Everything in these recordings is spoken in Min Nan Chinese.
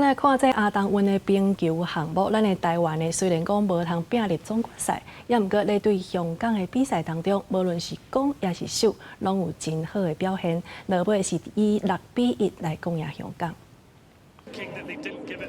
來看這亞東運的冰球項目，咱的台灣呢雖然講無通拼入總決賽，也毋過咧對香港的比賽當中，無論是攻抑是守，攏有真好的表現。落尾是以6比1來攻贏香港。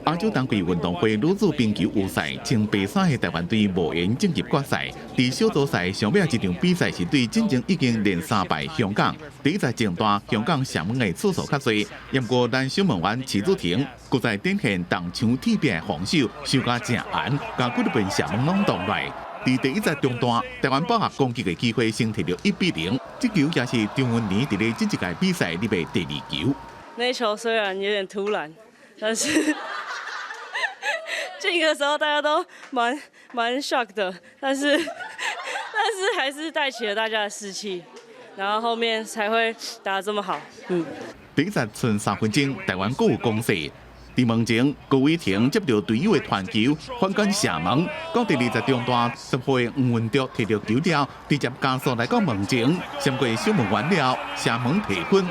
亞洲冬季運動會女子冰球預賽，穿白衫的台灣隊無緣晉級決賽。佇小組賽上尾一場比賽是對進前已經連三敗香港。第一節中段，香港射門的次數較濟，毋過咱守門員齊子婷，閣再展現銅牆鐵壁的防守，守甲誠嚴，共幾擺射門攏擋來。佇第一節中段，台灣把握攻擊的機會，先提著1比0。這球也是張文妮佇咧這一屆比賽入的第二球。那球雖然有點突然，但是進的時候大家都蠻 shock 的，但是還是帶起了大家的士氣，然後後面才會打得這麼好。第一節賰3分鐘，台灣閣有攻勢。佇門前高偉霆接著隊友的傳球，反桿射門。到第二節中段，10歲黃文卓提著球了，直接加速來到門前，閃過守門員了，射門提分。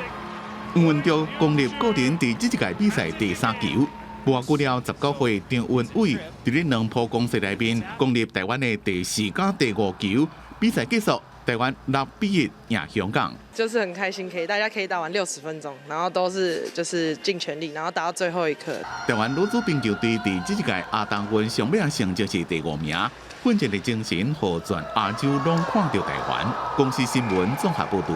黃文卓攻入個人佇這一屆比賽第三球。無偌久了，19歲張文偉佇咧兩波攻勢內面攻入台灣的第四佮第五球。比賽結束，台灣6比1贏香港。就是很開心，可以大家可以打完60分鐘，然後都是就是盡全力，然後打到最後一刻。台灣女子冰球隊佇這一屆亞東運上尾成績是第五名，奮戰的精神，予全亞洲攏看著台灣。公視新聞綜合報導。